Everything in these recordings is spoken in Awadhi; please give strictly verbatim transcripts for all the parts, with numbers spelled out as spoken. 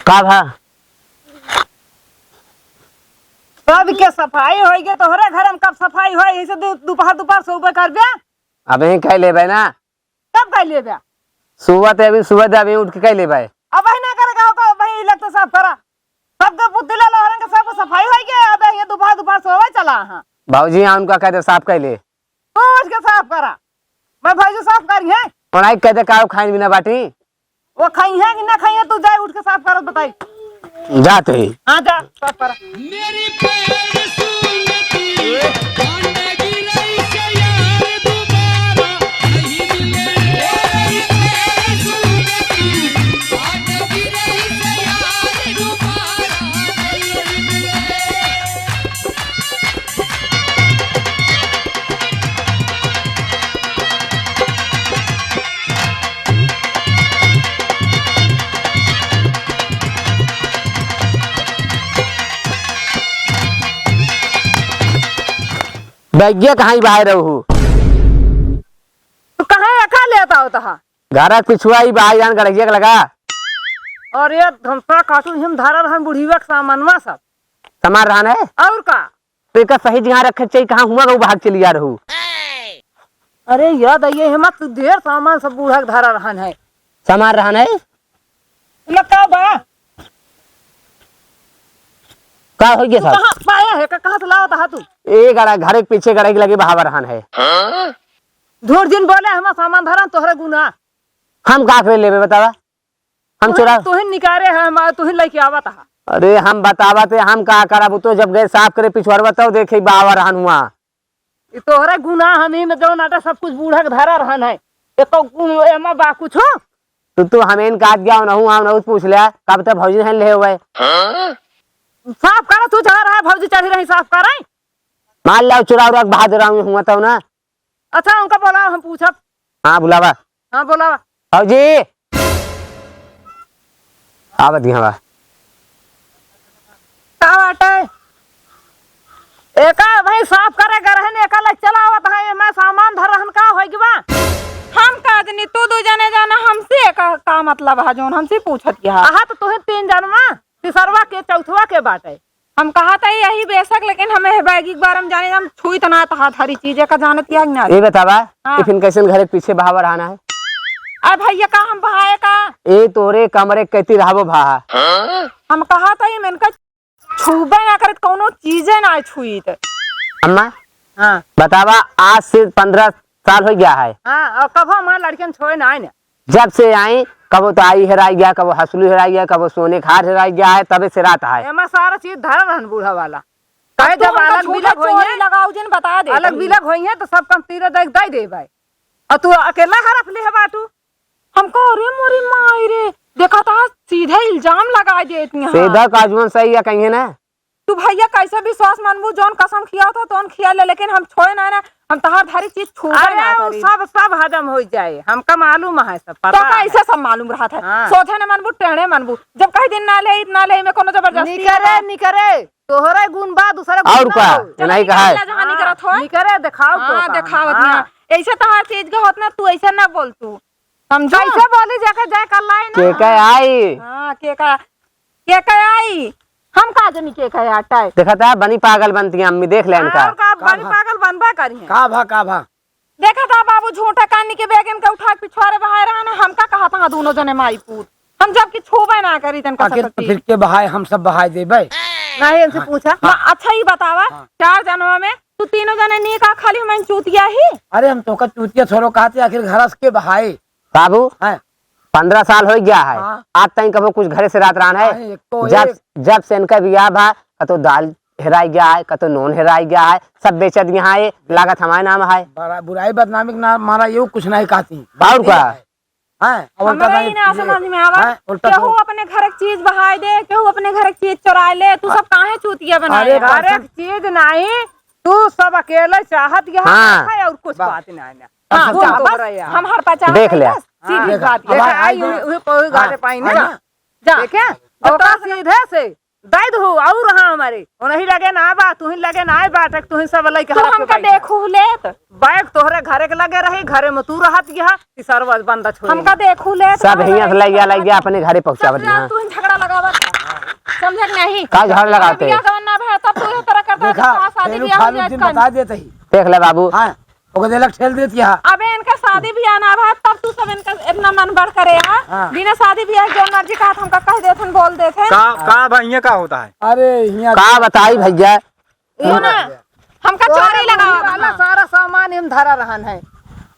का भा? कब के सफाई होई गे तोहरे घर में, कब सफाई होई? ऐसे दु-, दोपहर, दोपहर सोबे करबे? अबहीं कइ लेबे ना। कब कइ लेबे? सुबह ते अभी, सुबह ते अभी उठ के कइ लेबे। अबहीं ना करे का होगा, अबहीं इलक तो साफ करा। सबके बुद्धि ले लो, हरन के सब सफाई होई गे, अबे ये दोपहर, दोपहर सोबे चला हाँ। भौजी, हाँ, उनका कह दे साफ कइ ले। तू उठ के साफ करा। मैं भौजी साफ करी है। ओनाई कह दे का खाइन बिना बाटी। वो खाई है कि ना खाई है, तू जाए उठ के साफ करत बताई। जाते ही। हाँ, जा, साफ करा। मेरी पैर सुनती, कांड गिरई से यार दोबारा नहीं मिले। मेरी पैर सुनती, कांड गिरई से यार दोबारा नहीं मिले। बैगिया कहाँ ही बाहर रहू? तू कहाँ रखा लेता होता हा? घर के पिछुआ ही बाहर जान गड़हिया के लगा। अरे धमसा काटू, हम धरा रहन बुढ़िया के सामानवा सब। सामान रहन है? और का? तो एका सही जगह रखे के चाहिए, कहाँ हुआ गऊ भाग चली आ रहू? अरे याद आइए, हम तू ढेर सामान सब बूढ़ा के धरा रहन है। सामान रहन है? मतलब का बा? का हो गया तू साहब? कहाँ पाया है? का, कहाँ से लावत हा तू? ए गड़ा, घर के पीछे गड़ा के लगे बहावा रहन है। झूठ जिन बोले, हम सामान धरन तोहरे गुना। हम का करे लेबे बतावा? हम तुहिन, चोरा तुहिन निकारे है, हम तुहिन लेके आवत हा। अरे हम बतावत है, हम का करब? तो जब गए साफ करे पिछुआरवा तब देखे बावर हन हुआ। ई तोहरे गुनाह, हम ही में जौन आटा सब कुछ बूढ़ा के धरा रहन है। एको गु-, एमा बा कुछ? तू, तू हमें इनका आज गया नहु, हम नहु पूछ ले, कब तक भौजी नहीं ले हुए? साफ कर, तू चढ़ा रहा है, भौजी चढ़ी रही, साफ कर। मान लो चुरा उरा के बहा दे रहा हूँ, हुआ तब ना। अच्छा, उनका बोलावा, हम पूछब। हाँ, बुलावा। हाँ, बोलावा। भौजी, आवत ही हवा। का बाटे? एका भाई साफ करे गए रहन, एका ले चला आवत है, मैं सामान धर रहन, का होई गवा? हम का जनी, तू दू जने जाना, हमसे का, का मतलब है, जौन हमसे पूछत किया? आहा, तो तुहे तीन जनवा। तीसरवा के, चौथवा के बाटे। हम कहा था यही बेशक, लेकिन हमें है बैगी के बारे में जाने, हम छुई तो ना था, थारी चीजें का जानत या ना। ये बतावा, हाँ। टिफिन कैसन घरे के पीछे बहावा रहना है? अरे भैया, का हम बहाए का? ए तोरे कमरे के कैती रहबो भा। हम कहा था ये, मैंने कहा छुबे ना करत, कौनो चीजें ना छुई त। अम्मा, हाँ। बतावा, आज से पन्द्रह साल हो गया है। हाँ, और कभो हमार लड़कियन छोए ना आए ना। जब से आई, कबो तो आई हेराई गया, कबो हसलू हेराई गया, कबो सोने खार हेराई गया है, तबे से रात है। एमा सारा चीज धरल रहन बूढ़ा वाला। अब कहे तू जब उनका अलग झूठा बिलग होई चोरी है, लगाऊ जिन बता दे अलग तनी। बिलग होई है तो सब काम तीरे देख दे दे भाई। और तू अकेला हड़प ले है बाटू। हमको अरे मोरी माई रे, देखा था सीधे इल्जाम लगा देती हैं। सीधा काजुअन सही है कहीं ना। तू भैया कैसे विश्वास मानबू, जौन कसम खिया था तौन खिया ले, लेकिन हम छोए ना ना, हम तहार धारी चीज छूबे अरे, ना उ करी। सब, सब हजम हो जाए, हमका मालूम है सब, तो पता है। कैसे सब मालूम रहा था? हाँ। सोझे न मानबू, टेढ़े मानबू, जब कह दिन ना ले, ना ले, में कोनो जबरदस्ती निकरे, ना। निकरे, तोहरे गुण बा, दूसरे गुण और ना का? हो। ये नहीं कहा है। चला जहाँ निकरत हो। हाँ, निकरे, दिखाओ तो हाँ, का। दिखावत हाँ। ना। ऐसे तहार चीज के होत ना, तू ऐसे ना बोल तू। समझो? कैसे बोली जेके जय कर लाई ना। के के आई? हाँ, के का, के के आई? हम का जनी के के आटा है? देखा था, बनी पागल बनती है अम्मी, देख ले इनका। हाँ, का का बनी भा? पागल बनबा करी है। का भा, का भा? देखा था बाबू, झूठा कानी के बैगन के उठा के पिछुआरे बहाए रहा ना, हमका कहा था दोनों जने माई पूत। हम जब कि छूबे ना करी तन आखिर कसम तो चीज। फिर के बहाए, हम सब बहाए देबे। नहीं, इनसे हाँ, पूछा। हाँ। ना, अच्छा ही बतावा, हाँ। चार जनवा में तू तीनों जने नी का खाली हमें चूतिया ही? अरे हम तोका चूतिया छोड़ो कहते, आखिर घर के बहाए। बाबू, हैं? पन्द्रह साल हो गया है, हाँ। आज तक कबो कुछ घरे से रात रहन है? नहीं, एको जब, एक। जब से इनका बियाह भा, कतो दाल हेराई गया है, कतो नून हेराई गया है, सब बेच दिया है, लागत हमारे नाम है। बड़ा बुराई बदनामी के नाम मारा, ये कुछ नहीं कहती। और का? हैं? और उल्टा हमारा नहीं, ही ना ये, समझ में आवा। हैं? उल्टा केहू तो अपने घर के चीज बहाए दे, केहू अपने घर के चीज चुराए ले, तू हाँ। सब काहे चूतिया बनाए अरे, रहा? घर के चीज नहीं, तू सब अकेले चाहत यहाँ हाँ। है और कुछ बस। बात नहीं ना। हाँ, बस, तू बस, तोहरा यहाँ। हम हर पचास देख ले। बस, सीधी हाँ। बात। देख, देखा, हमारा आई आई हुई, जो हुई कोई हाँ, गाले पाई ना। हाँ। जा। देखे? तो ओका तो सीधे से दइ दहू, अउर हाँ हमरे, उनही लगे नाहीं बा, तुहिन लगे नाहीं बा, तक तुहिन सब लइके तू हड़प के हमका बैठा। देखू लेत। बैग तोहरे घरे के लगे रही, घरे में तू रहत गया, तीसरवा बंदा छोड़। हमका देखू लेत, सब हियाँ से लइ गया, लइ गया, अपने घरे पहुँचावत सब गया। तुहिन झगड़ा लगावत है। समझे कि नहीं? का झगड़ा लगावत है? बियाह जवन ना भा, तब तू ये तरह करता है, देखा, तो शादी फेर बियाह हो खाली जाए दिन कौन? बता देते ही। देख ले बाबू। हाँ। ओके देलक ठेल देत यहाँ। अबे इनका शादी बियाह ना भा, तब तू सब इनका इतना मन बढ़ करे, हाँ? हाँ। बिना शादी बियाह के जौन मर्जी कहत हमका कह देत हन, बोल देत हन। का, का भैया का होता है? अरे, हियाँ का बताई भैया? वो ना, हमका चोरी लगावा वाला था। सारा सामान इम धरा रहन है।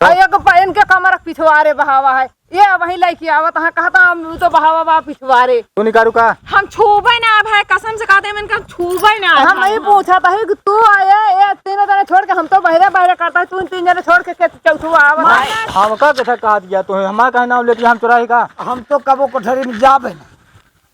तो आ एक प-, इनके कमर के पिछवारे बहावा है। ये वहीं लइके आवत, हाँ, कहता हम तो बहावा बा पिछवारे। तू निकारू का? हम छूबे ना भाई, कसम से कहते हैं, इनका छूबे ना हम भाई। नहीं पूछा था कि तू आए, ये तीनों जने छोड़ के हम तो बहरे बहरे करता है, तू तीन जने छोड़ के, के चौथू आवा है। हमका कैसा कहा दिया तो है? हमारा कहे नाम लेती हम चुराही का? हम तो कबो कोठरी में जाबे ना।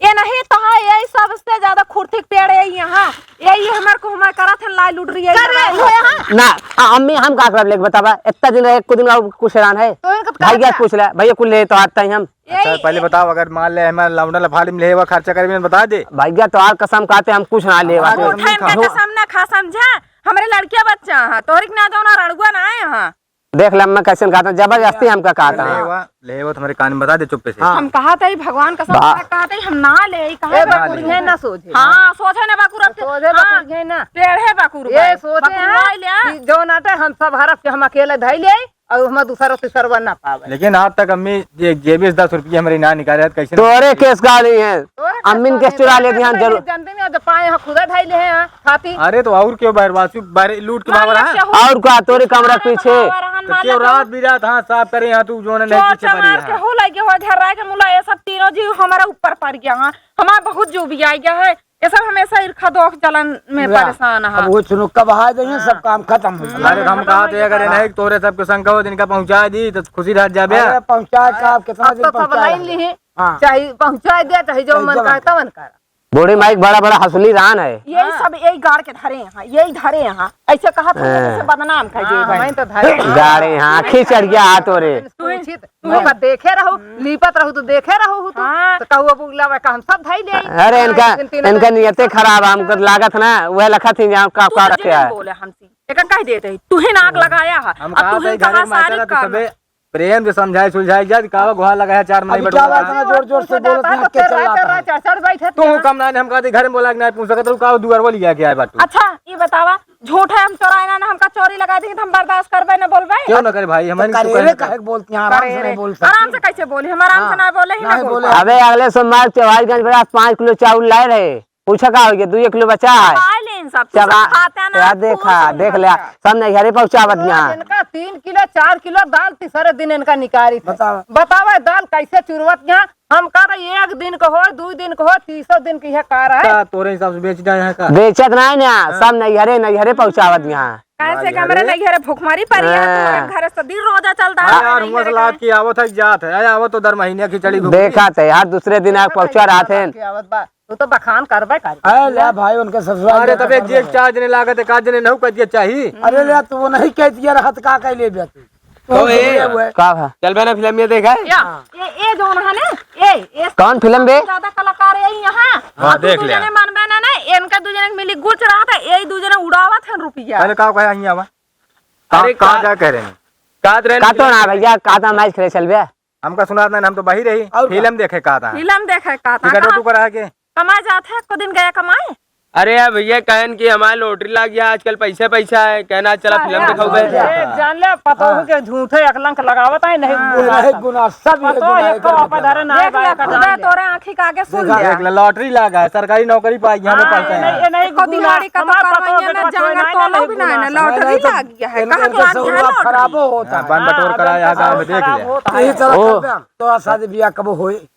ये नहीं तो है, यही सबसे ज्यादा खुर्थिक पेड़ है यहाँ। यही हमार को हमार करत है, लाई लूट रही है। कर रहे हो यहाँ? ना, आ, अम्मी, हम का करब लेके बतावा? इतना दिन रहे, एक दिन और कुछ हैरान है। तो इनका तो भाई, गैस पूछ ले, भैया, कुल ले तो आता ही हम। अच्छा, यही पहले बताओ, अगर मान ले हमारे लौंडा लफाड़ी में लेवा खर्चा करे में बता दे। भैया, तोहार कसम खाते हम कुछ ना लेवा। हमारे तू उठा इनका कसम ना खा, समझा? हमरे लड़किया बच्चा है, तोहरे के ना जाओ ना रड़ुआ ना है यहाँ। देख ले, मैं कैसे कहता हूँ, जबरदस्ती हमका कहता है। लेवा, लेवा तुम्हारे कान में बता दे चुप्पे से। हाँ। हम कहा था, भगवान कसम बा- कहा था, हम ना ले, कहा ए, था। बकुर है ना सोझे। हाँ, सोझे ना बकुर, सोझे हाँ, बकुर है ना। टेढ़े बकुर ये बा। सोझे बकुर हैं ले। कि जौन आटे हम सब हरफ के हम अकेले धई ले, और हम दूसरा तीसरवा ना पावे। लेकिन आज तक अम्मी जे, जेबी से दस रुपया हमारी ना निकाले, कैसे ना तोरे केस गाड़ी है। तोरे अम्मी केस के गाड़ी चुरा है, ले ध्यान जरूर। जनते में जब पाए हैं, खुदा ढाई ले हैं, हाँ, खाती। अरे तो और क्यों बहरवासी, बहरे लूट के भाग रहा है? और का, तोरे कमरा के पीछे। तो क्यों रात बिरात हाथ साफ करे यहाँ, तू जो है नहीं चोर पीछे पड़ी चमार है। के हो लगे हो, झर्रा के मुला, ये सब तीनों जीव हमारे ऊपर पड़ गया, हाँ। हमारा बहुत जो भी आ गया है। ये सब हमेशा ईर्खा दोख जलन में या, परेशान है। अब वो चुनुक्का बहा जाइए, सब हाँ। काम खत्म हो जाए। अरे, हम कहा थे, अगर नहीं तोरे सबके शंका हो, जिनका पहुंचा दी, तो खुशी रह जाबे। अरे, पहुंचा का, आप कितना अब दिन तो सब पहुंचा लाइन रहे? ली है। हाँ। चाहे पहुंचा दे, चाहे जो चाहे मन जो करे, मन तवन कर। बूढ़ी माई के बड़ा बड़ा हसूली रान है। यही हाँ। सब यही गाड़ के धरे हैं, यही धरे हैं। ऐसे कहा था, हाँ। जैसे बदनाम कर दिए हाँ, भाई। हमें तो धरे हैं। गाड़े, हाँ, खींच अड़ गया हाथ तोरे। तू ही, तू ही बस देखे रहो, लीपत रहो तो देखे रहो तू। हाँ। तो कहू अब उगला का हम सब धई ले। अरे हाँ, इनका, इनका नियते खराब है, हमको लागत ना, वह लखत ही जहाँ का, तू का तो रखे जिन है। बोले हमसे, एक कह देते ही, तू ही नाक लगाया है। हम अब कहा तू ही था, कहा घरे में सारी आता था, काम सबे प्रेम से समझाए सुलझाए जात, कावा गुहार लगाया, चार महीने अभी बटुआ क्या बात लगा। है, जोर जोर से बोलत ना, के चल रहा था। चढ़ चढ़ बैठे तू थे। कम ना, हम कहते घर में बोला कि नहीं पूछ सकत, तू कावा दुआर वाली गया, क्या है बाटू? अच्छा, ये बतावा, झूठ है, हम चोराए ना, ना हमका चोरी लगा दी, तो हम बर्दाश्त करबे, ना बोलबे। क्यों ना करे भाई, हम तो इनको करे रे, कहे काहे के बोलती हैं, आराम से करे नहीं रे। बोल सकते। आराम से कैसे बोली? हम आराम से हाँ, ना बोले ही ना नहीं बोले। बोले। अबे अगले सोमवार त्योहार गंज बड़ा पाँच किलो चाउर लाए रहे, पूछा का हो गया, दू एक किलो बचा है। खा लेन सब, तू चबा, सब खाता ना, या तू देखा, सब देख लिया, खाता। सब नहीं घरे पहुँचावत रोज यहाँ। इनका तीन किलो, चार किलो दाल तीसरे दिन इनका निकारी थे। बतावा। बतावा दाल कैसे चुरवत यहाँ, हम कह रहे एक दिन को हो, दू दिन को हो, तीसो दिन की है कह रहे। का तोरे हिसाब से बेच जाए हैं का? बेचत नहीं ना, हाँ। सब नैहरे, नैहरे पहुँचावत यहाँ। कैसे कि हमरे नैहरे भुखमरी पड़ी है, हाँ। तुम्हारे घर से दिन रोजा चलता है, हाँ यार, नैहरे हुआ से लाद के। के आवत है, जात है, आया आवत तो दर महीने खिचड़ी घुगनी। देखा थे यार, दूसरे दिन आके पहुँचा रहा थे। के आवत बा, तू तो बखान करबे कर। अरे ले भाई, उनके ससुराल अरे जाके तबे करबे जे कर। चार जने लागत है, का जने नहीं कह दिया चाही। अरे ले, तू वो नहीं कह दिया रहत, का कह ले बे तू? तो ए, हुए। का भा? चल बे ना फिल्म ये देखा है? या, हाँ। ए, ए जौन है ना, ए, ए कौन फिल्म बे? ज्यादा कलाकार है यहाँ। हाँ, हाँ, तू देख दू लिया। जने मानबे ना, ना, इनका दू जने के मिली गुच रहा था, यही दू जने उड़ावत हैं रुपया। अरे का कहे यहाँ आवा? अरे का, का, का क्या कह रहे हैं? का तो रहे का तो ना भैया, का तो मैच खेले चल बे। हमका सुनात ना, हम तो बाहिर रही। और का? फिल्म देखे का था? फिल्म देखे का था? टिकट कहाँ? उटू करा के? कमाए जात है, को दिन गया कमाए? अरे यार भैया, कहन कि हमारे लॉटरी लाग गया, आजकल पैसा पैसा है, कहना चला फिल्म हाँ, दिखाओ बे। हाँ। ए, जान ले, पतोहू हाँ। के झूठे अकलंक लगावत है, नहीं हाँ। गुना। नहीं गुना, सब ये पतोह गुना एक है, तो कर आप देते धरे हैं। ना देख ले, बाया का खुदा जान ले। तोरे आँखी का आगे सुन देखा, ले। देख ले, लॉटरी लाग है, सरकारी नौकरी पाई, यहाँ पे हाँ, पढ़ते ये हैं। नहीं, ये नहीं को गुना, दिहाड़ी का तो हमार करवाइए पतोह ना, देखो, जंगल नहीं, तोलो नहीं भी नहीं ना, गुना। लॉटरी नहीं, नहीं। लाग गया है, इनके, कहाँ इनके लाग गया है ससुरा लॉटरी? खराबो होता हाँ, है। बांध बटोर हाँ, कराया, अबे गाँव में देख ससुरा लिया। होता है। यही तरह ओ। करबे हम, तो शादी बियाह कब होई?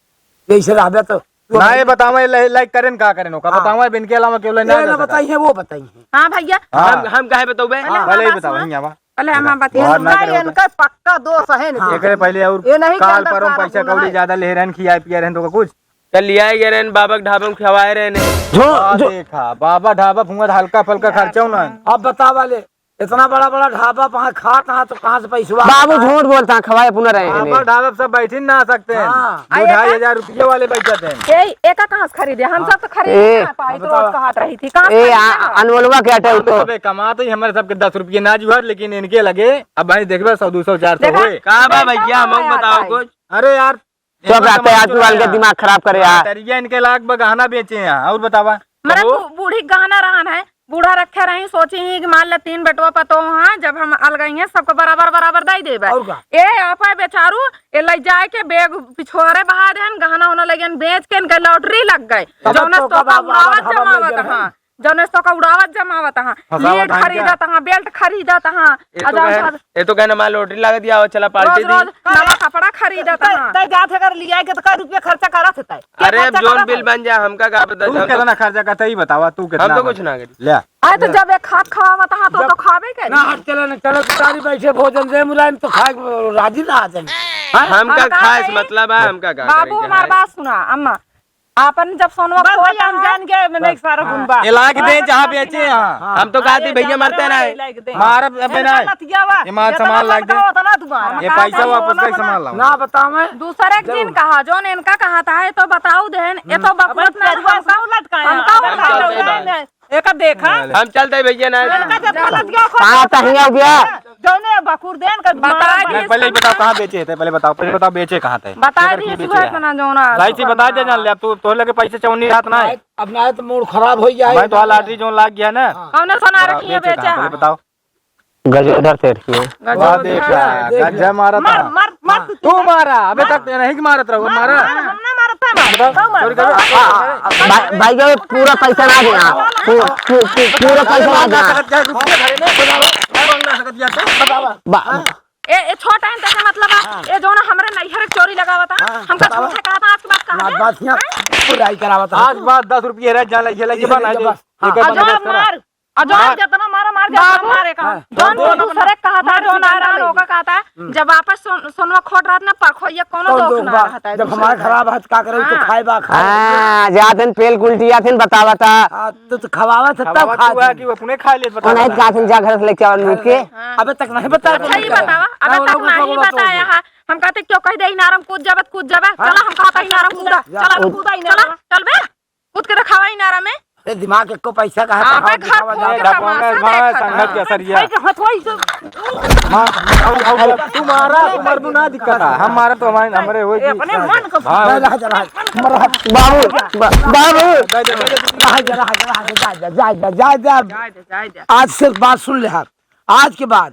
यही से रहबे तो ना, ये बताओ, मैं लाइक, लाइक करें, का करें, का हाँ। बताओ, अब इनके अलावा केवल ना ये जा ना सकता। बताइए, वो बताइए। हाँ भैया। हाँ। हम, हम काहे बताओ बे? हाँ। पहले ही बताओ, हियाँ बा। पहले हम बताओ। बात ये बात ना ना, करें। इनका पक्का दोष है ना। हाँ। एकरे पहले और ये नहीं काल गंदा परम सारा पैसा गुनाह कौड़ी है। ज्यादा ले रहन, खियाए पियाए रहन तो का कुछ? कल लियाए गए रहन, बाबा के ढाबा में खवाए रहन। जो, आ जो देखा, बाबा ढाबा फुआ हल्का फुल्का खर्चा हो ना। अब बतावा ले, इतना बड़ा बड़ा ढाबा पे खात हैं तो कहाँ से पैसवा बाबू आता है? झूठ बोलता है, खवाए पुनः रहे हैं। ढाबा, ढाबा सब बैठ ही ना सकते हैं। हाँ। दो ढाई हजार रुपये वाले बैठते हैं। ए, एका कहाँ से खरीदे? हम सब तो खरीदे ए, ना पाई, तो बताओ। कहत रही थी। कहाँ से ए, खरीदे आ, ना? अनमोलवा के अटे हम तो। सबे कमाते ही हमारे सबके दस रुपये ना जुहर, लेकिन इनके लगे अब भाई देखबे सौ, दो सौ, चार सौ देखा? होए। का बा भैया, हम बताओ कुछ। अरे यार, चुप रहते हैं, आज के दिमाग खराब करे यार। तरिया इनके लाग बा गहना बेचे हैं, और बतावा। मने बू-, बूढ़ी गहना रहन है, बूढ़ा रखे रही, सोची ही कि मान ले तीन बेटवा पतोह हैं, जब हम अलगई हैं, सबको बराबर बराबर दे देबे। और का? ए आपा बेचारू, ए ले जाए के बैग पिछोरे बहा देन, गहना होना लगे बेच के इनके लॉटरी लग गए। तब जौने तो का तोका बाबा उड़ावत हवा में जमावत गिर हैं। जौने से तोका उड़ावत जमावत हाँ। फंसावत लीड हाँ खरीदत हाँ, बेल्ट खरीदत हाँ। ये तो कहे, ये तो कहे ना, माँ लॉटरी लागत या, चला पार्टी रोज, दी। रोज नवा कपड़ा खरीदत तै, हाँ। तै जात है अगर लिया के तो कै रुपया खर्चा करत है तै? के अरे, खर्चा अब जौन करत बिल है? बन जाए, हमका का पता, तू हम तो कितना खर्चा करता, ई बतावा, तू कितना हम तो कुछ ना करी। ले। अरे, तो ले। जब एक हाथ खवावत हाँ, तो, जब तो खाबे करी। ना, हट, चले ना, चले, तू तारी बैठे भोजन दे, मुलायम तो खाए, राजी ना आ जाए। हाँ? हमका हम का खाए से कही? मतलब है, हमका का बाबू, करे के हमार है? बात सुना, अम्मा, आपन जब सोनवा बस खोत भैया, हम रहा। जान गए, मैंने एक सारा गुण बा। ये लाग दे, जहाँ बेचे यहाँ। हाँ। हम तो कहते भैया मरते रहे। लाग दे। मारब अब इनका ना। नतिया बा। ये मार जितना सामान लाग दे। बताओ, उतना तुम्हारा। ये पैसा वापस कर, सामान लाओ। ना बतावे। दूसरे के जिन कहा, जौन इनका कहा था, ये तो बताऊ देन, ये तो बकवास ना चरुआ हमका, सब लटकाया। हमका हम उठा चलते लो। भाई। एका देखा। हम चलते भैया ना। इनका जब गलत गया, कहाँ तक हिया गया? जौने बकुर देन का बता मारा दे। नहीं, पहले ही बताओ कहाँ बेचे थे, पहले बताओ, पहले बताओ बेचे कहाँ थे? बता केकर दी, के बेचे सुबह हैं? इतना जौन आ भाई सी बता दे जान ले, अब तू तोहरे लगे पैसे चौनी रहत ना है। अब ना है तो मूड खराब हो जाए। भाई तो लॉटरी जौन लाग गया ना। हाँ। कौन सा ना बड़ा रखी है बेचे कहाँ, बेचा? पहले बताओ। गजोधर सेठ की है। वाह, गजोधर। देखा, देख ले। गज्जा मारा मार, था। मार, मार तू। तू मारा, अबे तक नहीं कि मारत रहो, मार, मारा। मार, हम ना मारत था, मार। बताओ, बताओ, मार। चोरी करो। हाँ, हाँ, हाँ, भाई, भाई, ये पूरा पैसा ना दे, हाँ। पू-, पू-, पू-, पूरा पैसा ना दे, हाँ। बा-, ए, ए, छोटा है, तेरे मतलब है, हाँ। ए, जौन हमरे नैहर के चोरी लगावत है, हाँ, हमका बतावा। झूठे कहत है, आज के बाद कहा ना, दे। बात यहाँ हैं? बुराई करावत है। आज के बाद दस रुपये रह जा, लगे, लगे, ये बना लगे, दे। बस। हाँ। एक और आ, जौन बंदोबस्त करा। मार, आ, जौन बाबू, मारे का, बाबू, जौन मार, दूसरे कहा था, मार जौन पीटा आराम नहीं। होगा कहा था, हम्म। जब आपस सोन-, सोनवा खोट रहत ना, परखो ये कोनो कौन दोख दोख ना बा? रहता है जब दूसरे हमारे का। खराब हाथ का करे, तो हाँ। खाए बा, खाए। हाँ, जातिन पेल कुल्टी आतिन बतावता। हाँ, तो, तो खवावत है, तब खवावत खात हुआ है। कि वो अपने खा लेत, बता नहीं, रहा है। कातिन जा घर से लेके आवन मुँह के। हाँ। अबे तक नहीं बता अच्छा, ये बतावा, अबे ना, तक वो लोग नहीं खवावत बताया होगा। है। हम कहते, क्यों कह दे, इनारम कूद जाबे, कूद जाबे। हाँ। चला, हम कहते, इनारम कूदा, जा। चला, कूद। कूदा, इनारम। चला, चल बे। कूद के देखावा इनारा में। अरे दिमाग एको पैसा का है, आपे तो घर दिखावा फूंक जाओ। के तमाशा देखत है। संगत के असरिया। भाई के हथवा ही से। मार, अब, अब, अब तू मारा, तू मरबू ना दिक्कत है। हम मारा तो हमारे, हमरे होई ए, कि अपने मन को हाँ। जा, जा, जा, जा। मर, बाबू, बा-, बाबू। जा, जा, जा, जा। जा, जा, जा, जा, जा, जा, जा, जा, जा। जा, जा, जा, जा। आज से बात सुन ले हाथ। आज के बाद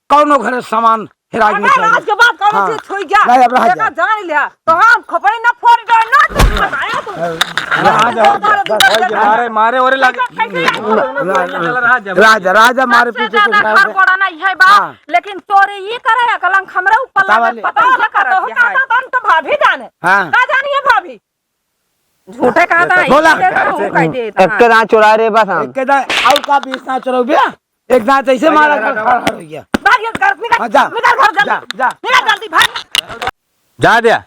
कौनो घरे सामान हेराई अबे, नहीं चाहिए। आज के बाद कौनो हाँ। चीज छुई गया, नहीं, अब रह एका जा। जान लिया, तो हम खोपड़ी ना फोड़ डाल, ना तो बताया तू। रह जा, रह जा, रह जा। मारे, मारे, ओरे लागे। कैसे, कैसे? रह जा, रह जा, मारे सबसे पीछे ज्यादा कुछ घर नहीं। गोड़ा ना यही बा, हाँ। लेकिन तोरे ये करे, कलंक हमरे ऊपर बतावा लगे, ले। पता नहीं क्या करत तो है। तो, तो भाभी जाने। हाँ। का जानी है भाभी? झूठे कहा था, बोला। एक दे तो कह दे था। एक के दांत चुरा रे बस हम। एक के दांत, और का बीस दांत चुराओ बे? एक दांत ऐसे मारा कर खड़ा हो गया। भाग ये घर, निकल, हाँ, जा। निकल घर जल्दी। जा, जा। निकल जल्दी, भाग। जा दे,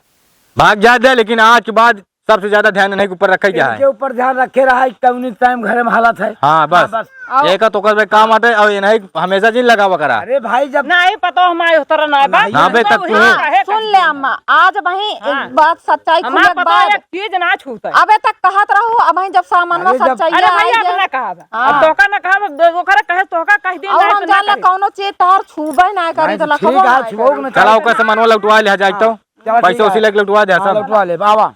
भाग जा दे, लेकिन आज के बाद सबसे ज्यादा ध्यान इन्हीं के ऊपर रखा गया है। इनके ऊपर ध्यान रखे रहा है, कौनी टाइम घरे में हालत है। हाँ, बस। हाँ, बस। एक तो कर काम आते और इन्हीं हमेशा जिन लगावा करा। अरे भाई, जब नहीं पता हमारे उतर ना बा। नहीं। हाँ, बे, तक तू है। सुन ले अम्मा, आज वही हाँ। एक बात सच्चाई हमार खुलक पता बात। एक चीज ना छूटे। अबे तक कहत रहू, अब वही जब सामानवा अरे जब सच्चाई अरे भाई, आई अपना है। कहा बा। हाँ। अब तोका ना कहा बा, ओकरे कहे तोका कह दे और ना हम इतना जान ले कहे। कौनो चीज तार छूबे ना करी नहीं, तो ठीक लखबो है, ना छुओ करी। ना चला, चाहिए। ओकर सामानवा लौटवा ले, जाए तो। हाँ। चला, पैसा ठीक उसी है। लेके लौटवा दे हाँ, सब। लौटवा ले, बाबा।